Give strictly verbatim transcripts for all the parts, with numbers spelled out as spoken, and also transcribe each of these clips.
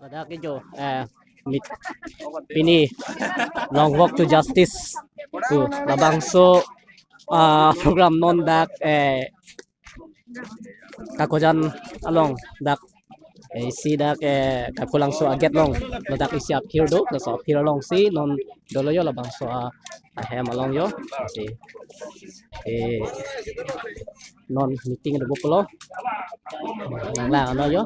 Dak ijo, eh, mit, pini long walk to justice. To labangso, ah, program non dak, eh, Kakojan along dak, eh, isi dak, eh, Kakolangso a-gate along, ladak isi aphir do, laso aphir alongsi non dolo yo labangso a, ahem along yo. Si, eh, non meeting do pulo. Nang lang ano yo.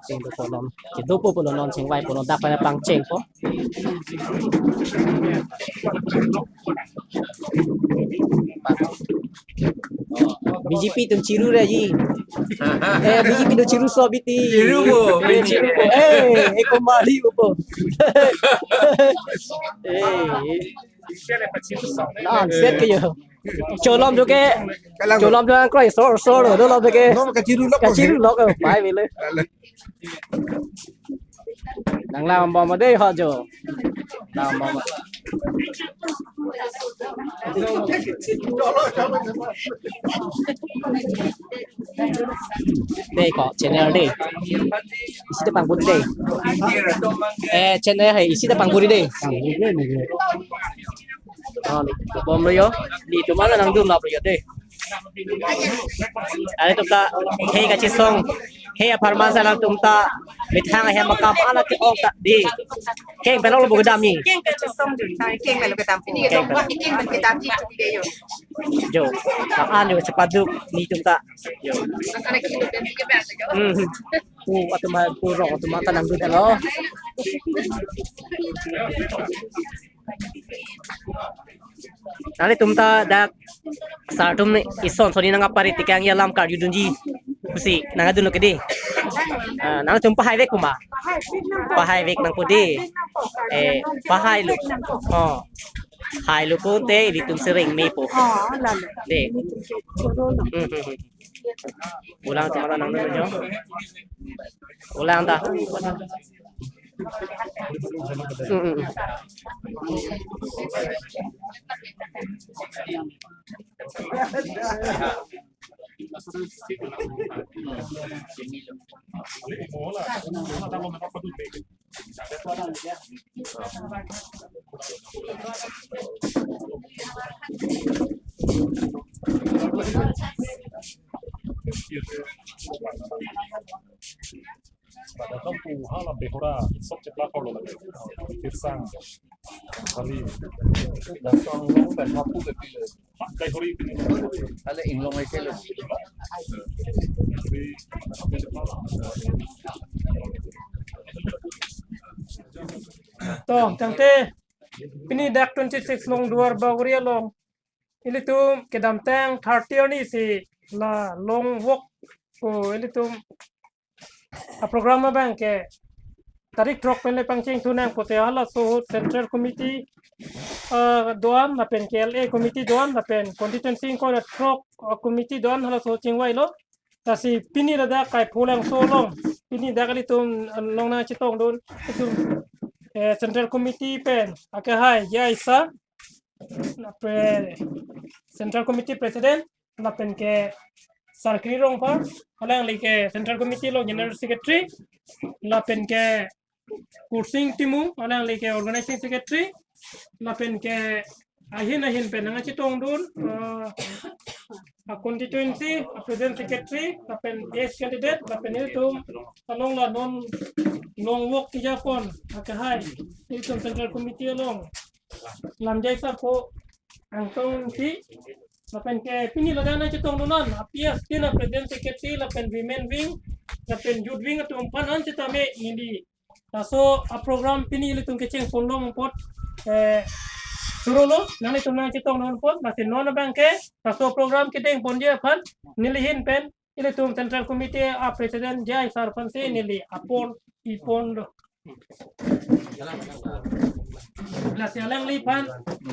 Cheng do pulo non. Kedo po pulo non, cheng vai pulo, dak pen pangcheng po. B J P atum chiru re ji. Eh, B J P atum chiru so biti. Chiru po, eh, chiru po. Eh, eh, kumbali po. Eh. Nang set ke yo. Cholom jo ke. Kalang. Cholom jo kroi sor sor do lo ke. Nom kachiru lok. Kachiru lok, pai bile. Nang lam bom de ho jo. Lam bom. Dei ko channel dei. Isi ta pangpuri dei. Eh, channel hai isi ta pangpuri dei. Oh, ni bom lo yo. Nelitum ta nangdun lap lo yo dei. Ilitum ta hei kachesong, hei apharman sa nangtum ta methang ahem akam ala ke-ong ta dei. Keng pen lo bu kedam ni. Keng kachesong dun, keng pen lo kedam. Keng pen. Keng pen kedam ji dei yo. Jo, an yo chepaduk nelitum ta. Jo. Hmm. Pu atum, pu rong atum ta nangdun lo. Nanglitum ta dak sar atum ison soni nang apari tikang ya lam karjudunji. Pusi nangdun lo ke dei. Ah, nangtum pahai vek pu ma. Pahai vek nangpo dei. Eh, pahai lo. Oh. Hai lo pute ilitum sering me po. Oh, lalu. Dei. Hmm, hmm, hmm. Ulang ta mara nangdun jo. Ulang ta. Mm, mm, mm. Pada kampung hala behora sok chepla korlo lagi. Tirsang. Kali. Dasang long pen hapu le pile. Kai hori pile. Ale inglong ai kelo. To, tangte pini dak twenty-six Longduar Bagori along ilitum kedamtang thirty arni si la long walk ko ilitum aprogram abang ke tarik throk pen le pangcheng thu nang pute halaso ahut Central Committee, ah, do-an lapen ke L A Committee do-an lapen constituency ingkoi ra throk, ah, committee do-an halaso chingvailo. Lasi pini ladak Kaipholangso along, pini dak ilitum, ah, long nangchetongdun itum, eh, Central Committee pen akehai J I sir, lapen Central Committee President, lapen ke Sarkri Rongphar, alangli ke Central Committee along General Secretary, lapen ke Kursing Timung, alangli ke Organizing Secretary, lapen ke ahin ahin pen nangchetongdun, ah, a constituency, a president secretary, lapen ex candidate, lapen ilitum along la non long walk kejapon akehai ilitum Central Committee along lamjai sarpo Angtong Ingti, lapen ke pini ladak nangchetongdun an, a P S T na president secretary, lapen women wing, lapen youth wing atum aphan an sitame neli. Laso aprogram pini ilitum kecheng ponlong apot, eh, chorolo, nanglitum nangchetongdun apot, lasi non abang ke, laso program kedengponji aphan, neli ahin pen, ilitum Central Committee a President J I sir aphan si neli apor ipon do. Lasi alangliphan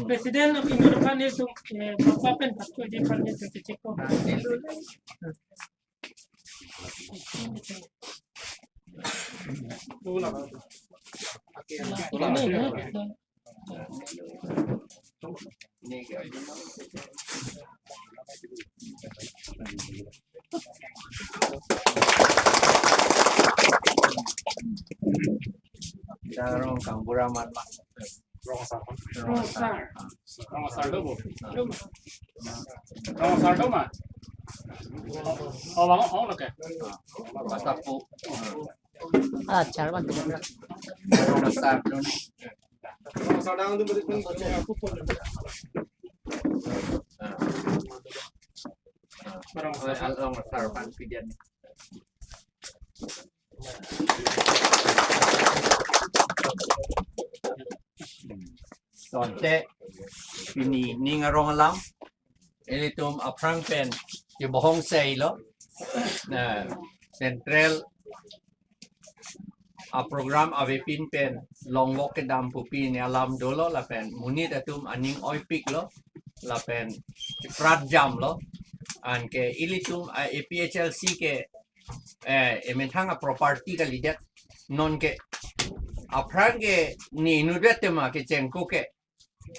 President of Union aphan ilitum, eh, bapa pen patku di aphan ilitum kechek ko. Rong Kangbura man ma. Rong asar. Rong asar. Rong asar do bo. Rong asar do ma. Oh, bang, oh, oke. Basta po. Ah, char ban tu. Rong asar do. Rong asar dang tu berarti. Rong asar, rong asar pan pidian. Tangte pini ning arong alam, ilitum aphrang pen kebohong sei lo. Na central a program avepin pen longvok kedam pu pini alam dolo lapen monit atum aning oipik lo lapen prat jam lo. Anke ilitum a A P H L C ke eh, emethang a property kalidet. Nonke aphrang ke ne inutvet tema kecheng ako ke.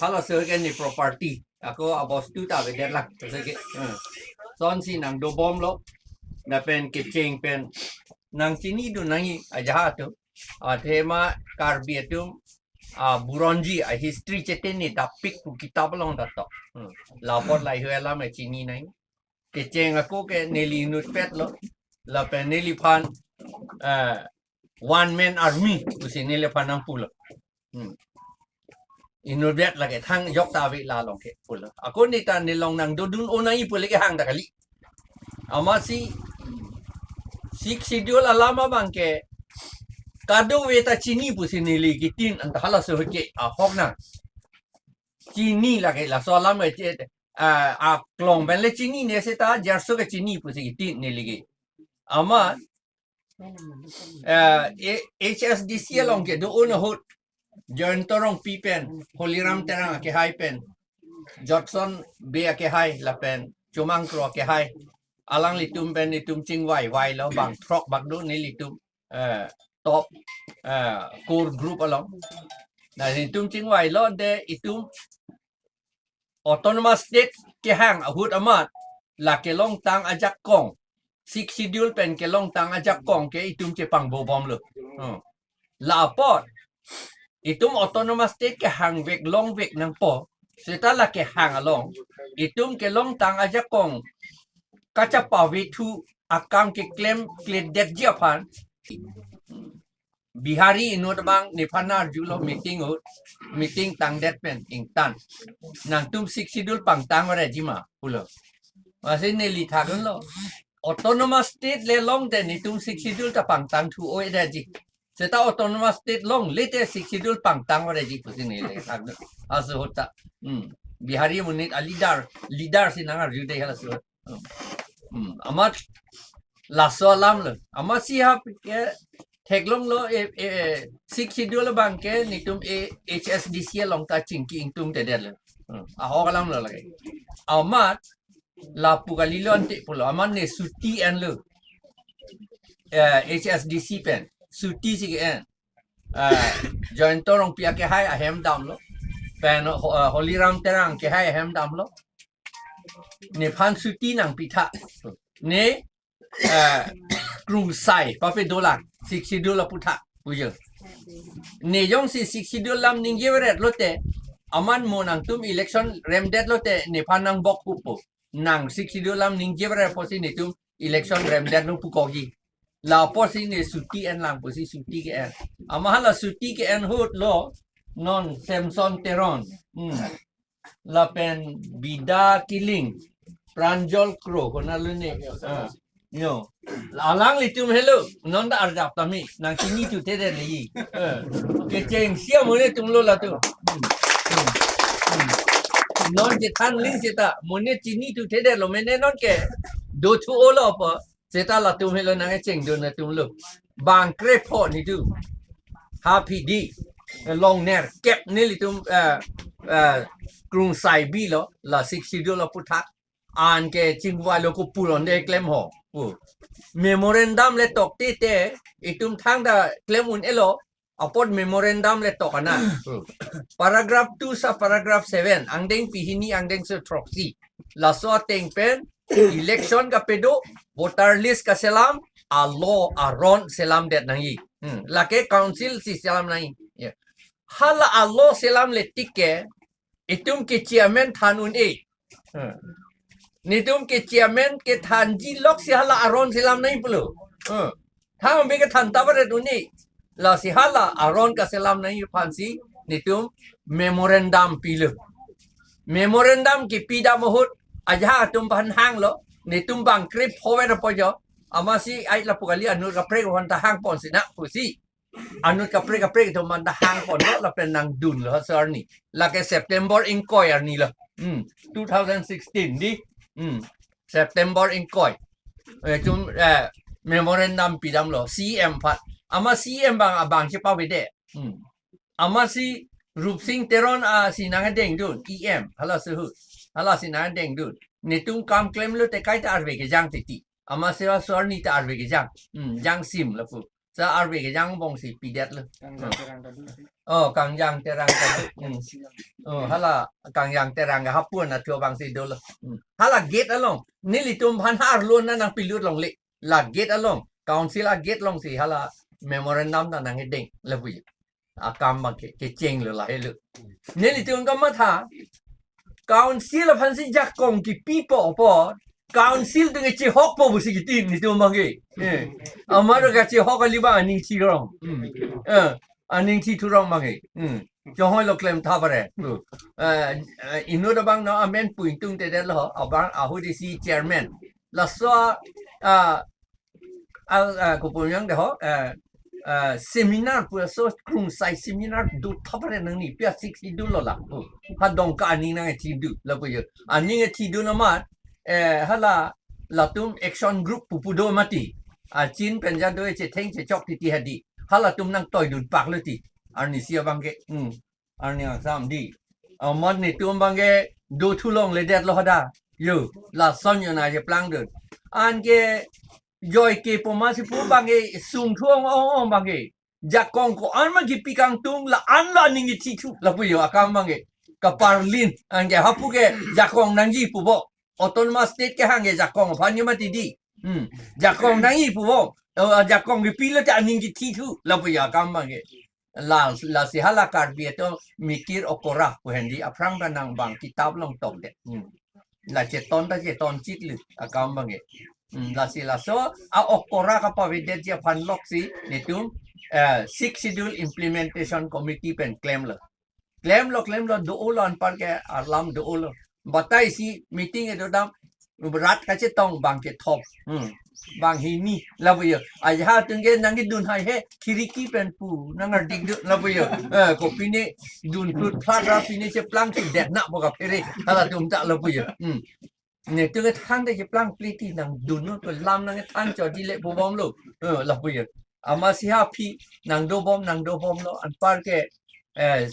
Halaso ke ne property. Ako abostu ta avedet lang. Laso ke. Hmm. Sonsi nangdobom lo. Lapen kecheng pen nangchinidun nangji ajaha atum. Athema Karbi atum a Buronji a history cheteni dapik pu kitap along datok. Hmm. Lapot lahei alam e chini nangji. Kecheng ako ke neli inutvet lo. Lapen neliphan eh, one man army pusi neliphan nangpulo. Hmm. Inutvet lake thang jok ta ave la along ke pulo. Ako ne ta nelong nangdodun-o nangji pu le kehang ta kali. Amatsi Sixth Schedule alam abang ke kadokave ta chini pusi neli kitin anta halaso ke ahok nang. Chini lake laso alam ke che- ah, aklong pen le chinine seta jarso ke chini pusi kitin neli ke. Amat eh, A- H S D C along kedo-o ahut Jayanta Rongpi pen, Holiram Terang akehai pen, Jotson Bey akehai lapen Chomang Kro akehai. Alanglitum pen itum chingvai vai lo bang throk bak do nelitum eh, top eh, core group along. Na itum chingvai lo de itum autonomous state kehang ahut amat la kelongtang ajakong, Sixth Schedule pen kelongtang ajakong ke itum chepangbobom lo. Hmm. La apot itum autonomous state kehangvek longvek nangpo. Seta la kehang along itum kelongtang ajakong kachapavethu akam keklem kledetji aphan Bihari inut abang nephan arjulo meeting ahut, meeting tangdet pen ingtan. Nangtum Sixth Schedule pangtang-ore ji ma pulo. Masi neli thakdunlo. Autonomous state le longte netum Sixth Schedule ta pangtang thu-o-e detji. Seta autonomous state longle te Sixth Schedule pangtang-ore ji pusi neli thakdun. Laso ahut ta. Hmm. Bihari monit a leader, leader si nang arjude halaso ahut. Hmm. Hmm. Amat laso alam lo. Amatsi ha ke theklonglo eh, eh, Sixth Schedule abang ke netum eh, H S D C along ta chingki ingtungtedet lo. Hmm. Ahok alam lo lake. Amat lapu kalilo ante pulo. Amat ne suti enlo. Eh, H S D C pen. Suti si ke-en. Eh, Jayanta Rongpi akehai ahem damlo. Pen ho- eh, Holiram Terang akehai ahem damlo. Nephan suti nangpitha. Ne eh, krungsai papedolang Sixth Schedule aputhak pujo. Ne jongsi Sixth Schedule alam ningjevaret lote amat mo nangtum election remdet lote nephan nangbok hupo. Nang Sixth Schedule alam ningjevaret apotsi netum election remdet nang pukokji. La apotsi ne suti enlang pusi suti ke-en. Amat hala suti ke-en ahut lo non Samson Teron. Hmm. Lapen Bida Killing, Pranjal Kro, konatlo ne. Ah. Yo. Alanglitum helo, non ta arjap tame, nangchinithuthedet leji. Eh. Kechengsi amonit atumlo latum. Hmm. Hmm. Hmm. Non chethan ling seta, monit chinithudetlo mene nonke. Dothu-olo po. Seta latum helo nangkechengdun atumlo. Bang krepho netum. Haphi di. Longnerkep nelitum eh, eh, krungsai bilo la Sixth Schedule aputhak. Anke chingvailo kopuron de klem ho. Oh. Memorandum le tokte te itum thangta klem un-elo. Apot memorandum le tok ana. Hmm. Paragraph two sa paragraph seven. Angdeng pihini angdengso throksi. Laso ateng pen election kapedo, voter list kaselam, a law aron selamdet nangji. Hmm. Lake council si selam nangji. Hala alo selamle tik ke, itum ke chairman than un-e. Hmm. Netum ke chairman kethanji lok si hala aron selam nangji pulo. Hmm. Thang be kethan ta baret un-e. Lasi hala aron kaselam nangji aphansi netum memorandum pilo. Memorandum kepidam ahut ajahak atum aphan hanglo. Netum bang krip hover apo jo. Amatsi ai lapu kali, anut kaprek aphan ta hangponsi nang pusi. Anut kaprek kaprek atum aphan ta hangponlo lapen nangdunlo ha so arni. Lake September ingkoi arni lo. Hmm. Two thousand sixteen dei. Hmm. September ingkoi. Eh, chum, eh, memorandum pidamlo C M aphan. Amat C M abang, abang chepavede. Hmm. Amatsi Rupsing Teron asi nangdengdun, E M, hala suhu. Halasi nangdengdun. Netum kam klemlo te kaita arve kejang titi. Amatsi ha so arni ta arve kejang. Hmm, jangsim lapu. Sa arve kejang angbongsi pidetlo. Kangjang Terang ta do. Oh, Kangjang Terang ta do. Hmm. Oh, hala Kangjang Terang ke hapu-an athu abangsi dolo. Hmm. Hala gate along. Nelitum aphan arlo na nangpilut longle. La gate along. Council a gate alongsi hala memorandum ta nangdeng. Lapu. Akam abang ke, kechenglo lahelo. Nelitum kamatha. Council aphansi jakong kipipo apot. Council atum ke chehokpo pusi kiti netum abang ke. Eh. Amar kachehok kali abang aning thirong. Hmm. Eh. Aning thithurong abang ke. Hmm. Chonghoi lo klem tha pare. Hmm. Eh, eh, inut abang no amen pu ingtungtedetlo. Abang ahut isi chairman. Laso, ah, ah, ah, kopunyang de ho, eh, eh, seminar pu laso krungsai seminar do tha pare nangli pi a Sixth Schedule lo la. Hmm. Ha Dongka aning nangkethidu lapu jo. Aning kethidu amat, eh, hala latum action group pupu do mati. Achin pen ja do chetheng chechok titi hadi. Halatum nangtoidun paklo ti. Arnisi abang ke. Hmm. Arni angsam dei. Amat netum abang ke do thu longledetlo hadak. Yo, lason yo nangcheplangdun. Anke joi ke pu amatsi pu abang ke sung thu ong ong ong abang ke. Jakong ko-an ma kipi kangtung la-an lo aning kethithu. Lapu jo akam abang ke. Kaparlin anke hapu ke jakong nangji pupo. Autonomous State kehang ke jakong aphan ni mati dei. Hmm. Jakong nangji pupo. Eh, jakong kepilo te aning kethithu. Lapu jo akam abang ke. La, lasi hala Karbi atum mikir okora pu hen dei, aphrang ta nang abang kitap along tokdet. Hmm. La cheton ta cheton chitlo akam abang ke. Hmm, lasi laso a okora kapavedetji aphan loksi netum, eh, Sixth Schedule Implementation Committee pen klemlo. Klemlo, klemlo, do-olo anpar ke alam do-olo. Batai si meeting edo dam rat kachetong abang kethom. Hmm. Banghini lapu jo. Ajahak atum ke nangkedun haihe khiriki pen pu nangardikdun lapu jo. Eh, kopine dun plut plat ra pine cheplang si det na po kaphere. Halatum ta lapu jo. Hmm. Netum ke than de cheplang pliti nangdunnon pu lam nangthan chodile pu bomlo. Eh, lapu jo. Amatsi ha aphi nangdobom nangdobomlo anpar ke, eh,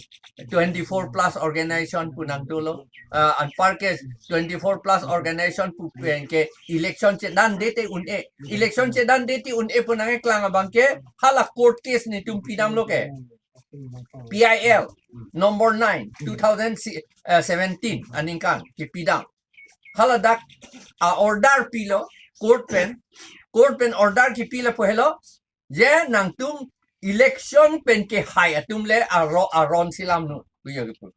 twenty-four plus organization pu nangdolo. Eh, anpar ke twenty-four plus organization pu pen ke election chedan dete un-e. Election chedan dete un-e pu nangkeklang abang ke hala court case netum pidamlo ke. P I L number nine, two thousand seventeen aningkan kepidam. Haladak a order pilo court pen, court pen order kepi lapu helo, je nangtum election pen kehai atum le aro aron selamnon pu jo kipu.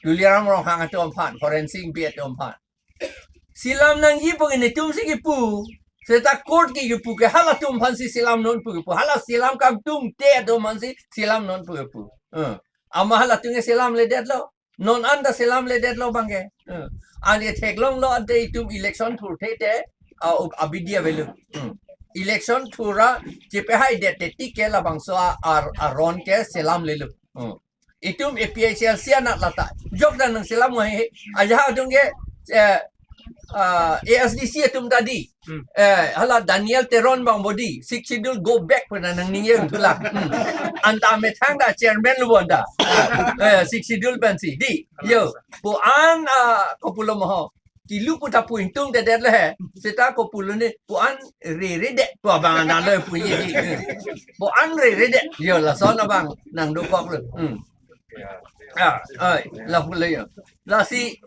Tuliram Ronghang atum aphan, Horensing Bey atum aphan. Selam nangji pu ke netumsi kipu. Seta court ke kipu ke halatum aphansi selamnon pu kipu. Hala selam kangtungte atum aphansi selamnon pu kipu. Eh. Amat halatum ke selamledetlo. Non an ta selamledetlo abang ke. Eh. Anke theklonglo ante itum election thurthe te, ah, up-, abidi avelo. Hmm. Election thura chepehaidet te tik ke labangso a, ar, aron ke selamlelo. Hmm. Itum A P H L C anat lata. Jok dan nangselam ngai he. Ajahak atum ke, eh, ah, A S D C atum ta dei. Hmm. Eh, hala Daniel Teron abang bo dei. Sixth Schedule go back pu nangningje un thulang. Hmm. Anta methang ta chairman lo bo anta. Eh, Sixth Schedule pensi dei. Yo, pu an, ah, kopulo mo ho. Kilu pu ta pu ingtungtedetlo he. Seta kopulo ne pu an reredet pu abang analo pu ye dei. Pu an reredet. Yo, lason abang nangdokoklo. Hmm. Ah, ai, lapulo jo. Lasi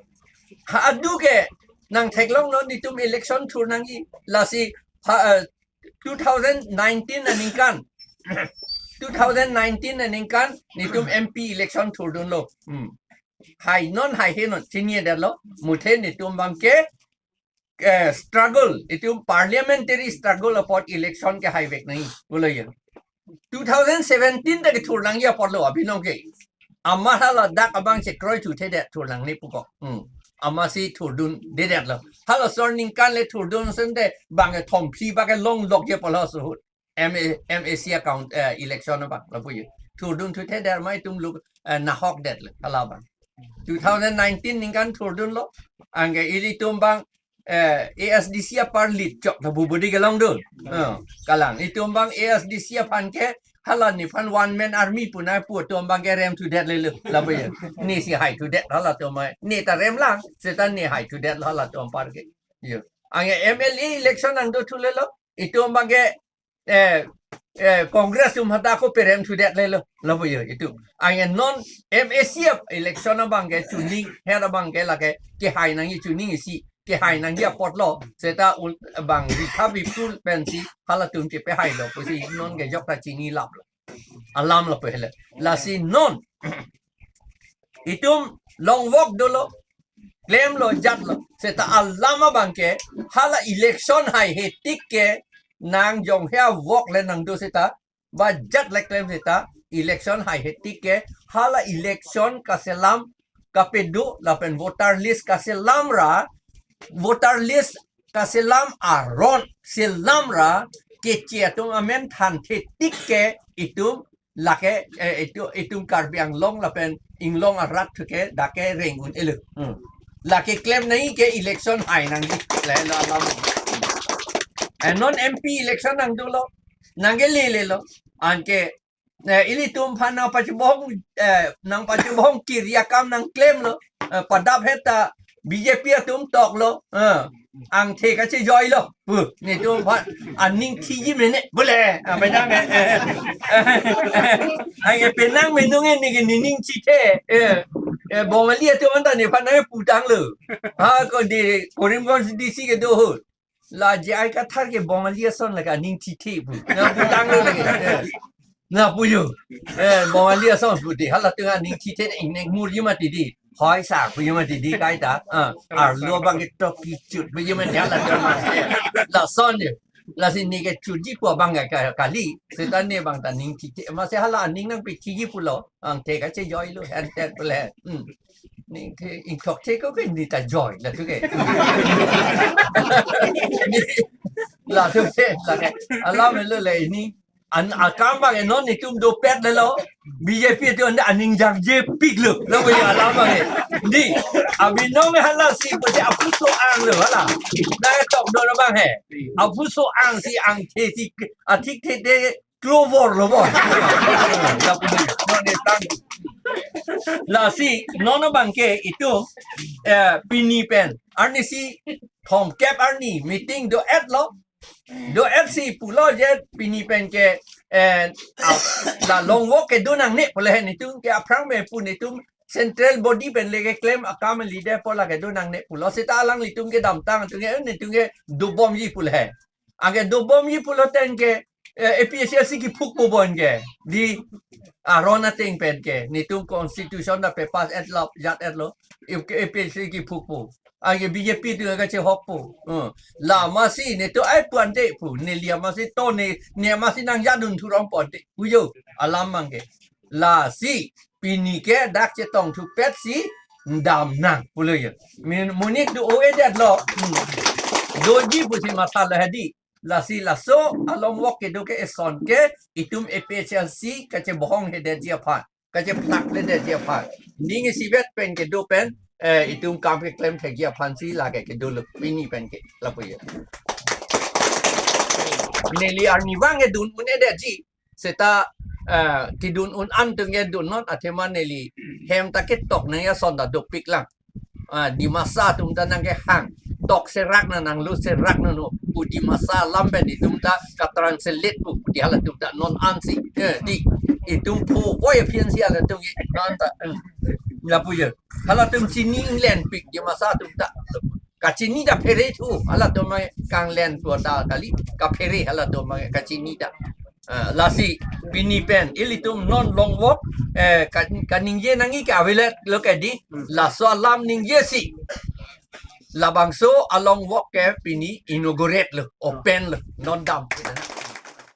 ha adu ke nangtheklongnon itum election thur nangji. Lasi ha, eh, two thousand nineteen aningkan two thousand nineteen aningkan netum M P election thurdunlo. Hmm. Hai non hai he non chinine detlo. Muthe netum abangke eh, struggle, itum parliamentary struggle apot election ke haivek nangji pulo ya. Two thousand seventeen ta kethur nangji apotlo abinong ke. Amat hala dak abang chekroi thuthedet thur nangne puko. Hmm. Amatsi thurdundedetlo. Halaso aningkan le thurdun sende bang e thomphli bak e longlokji apotlo suhut. M A, M A C account, eh, election abang lapu ya. Thurdun thuthedet ma itum luk, eh, nahokdetlo hala abang. Two thousand nineteen ningkan thurdunlo. Anke ilitum abang, eh, A S D C apar lit chok ta bubudi kelongdun. Eh, kalang. Itum abang A S D C aphan ke hala nephan one man army pu nangpu atum abang ke rem thudet lelo lapu ya. Nesi hai thudet halatum ma. Ne ta rem lang, seta ne hai thudet halatum apar ke. Yo. Anke M L A election nangdo thulelo. Itum abang ke eh, eh, Congress atum hadak ko perem thudet lelo, lapu ya itum. Anke non M A C election abang ke chuning, her abang ke lake kehai nangji chuning isi, kehai nangji apotlo, seta ul-, bang rikha bipul pensi halatum chepehailo pusi non ke jok ta chinilaplo. Alam lapu hele. Lasi non itum longvok dolo, klemlo, jatlo. Seta alam abang ke hala election haihe tik ke nang jonghe avok le nangdo seta, ba jat le klem seta, election haihe tik ke hala election kaselam kapedo lapen voter list kaselam ra, voter list kaselam aron selam ra keche atum amen thanthe tik ke itum lake, eh, itum, itum Karbi Anglong lapen inglong arat thu ke dak ke reng un-elo. Hmm. Lake klem nangji ke election hai nangji. Lahelo alam. Eh, non M P election nangdolo. Nangkelelelo. Anke, eh, ilitum aphan nangpachebohong, eh, nangpachebohong kiri akam nangklemlo. Eh, padap heta B J P atum toklo. Eh, angthe kachejoilo pu. Netum aphan aning thiji mene bole. Ah, penang, eh, eh, eh, eh, penang menung e neke nening chithe. Eh, eh, Bongali atum anta nephan nangputanglo. Ha, ko di Karimganj D C kedo ahut. La J I Kathar ke Bongali ason lake aning thithe pu. Nangputanglo lake. Eh. Nangpu yo. Eh, Bongali ason pu di. Halatum aning thithe ingnek mur yo mati di. Hoi sa pu yo mati di kaita. Ah, arlo abang ke toki chut pu yo mati halatum. Eh, lason yo. Lasi neke chutji pu abang ka, ka, kali. Seta ne abang ta ning thithe. Amatsi hala aning nangpethiji pulo. Angthe kachejoilo. Hente pule. Hmm. Ningthe ingthokthe ko ke neta joi latum ke. Latum ke, lake. Alam helo le ini. An akam abang non netum dopet lelo. B J P atum anta aning jakjepiklo. Lapu ya alam abang e. Di, abinong halasi pute aphuso anglo hala. Nangtok don abang he. Aphuso angsi angthe si athikthe de klovorlo bo. Lapu di, non ne tang. Lasi, non abang ke itum, eh, pini pen arnisi thomkep arni meeting do-etlo. Do-etsi pulo je pini pen ke, eh, ap-, la longvok kedo nangne pulo he netum ke aphrang me pu netum central body pen le keklem akam leader pu lake do nangne pulo seta alanglitum kedamtang atum ke, eh, netum ke dobomji pulo he. Anke dobomji pulo ten ke, eh, A P H L C kiphukpo bon ke. Di aron ateng pen ke. Netum constitution ta papass-etlo, jat-etlo. A P H L C kiphukpo. Anke B J P atum kachehokpo. Hmm. La amatsi netum ai puante pu. Neli amatsi to ne, ne amatsi nangjatdun thurong puante. Pujo. Alam abang ke. Lasi pini ke dak chetong thupetsi damnang pulo ya. Min-, monit do-o-edetlo. Hmm. Doji pusi mathalo hedi. Lasi laso alongvok kedo ke eson ke itum A P H L C kachebohonghedetji aphan, kachephlakledetji aphan. Ning isivet pen kedo pen, eh, itum kam keklem thekji aphansi lake kedolo pini pen ke lapu ya. Neli arnivang kedun un-edetji. Seta, eh, kedun un-an atum ke dunnon athema neli hem ta ketok nangji ason ta dopiklang. Ah, Dimasa atum ta nangkehang. Tok serak na nanglut serak nangno. Pu Dimasa alam pen itum ta katranslate pu. Di halatum ta non ansi. Eh, di itum phu poi aphi ansi halatum ke non ta. Eh, lapu ya. Halatum chini inglenpik Dimasa atum ta. Kachini ta phere thu. Halatum ma kanglen thu ta kali. Kaphere halatum ma kachini ta. Ah, lasi pini pen ilitum non long walk, eh, ka-, kaningje nangji ke aveletlo ke dei, laso alam ningjesi labangso a-long walk ke pini inaugurate lo, open lo, non dam.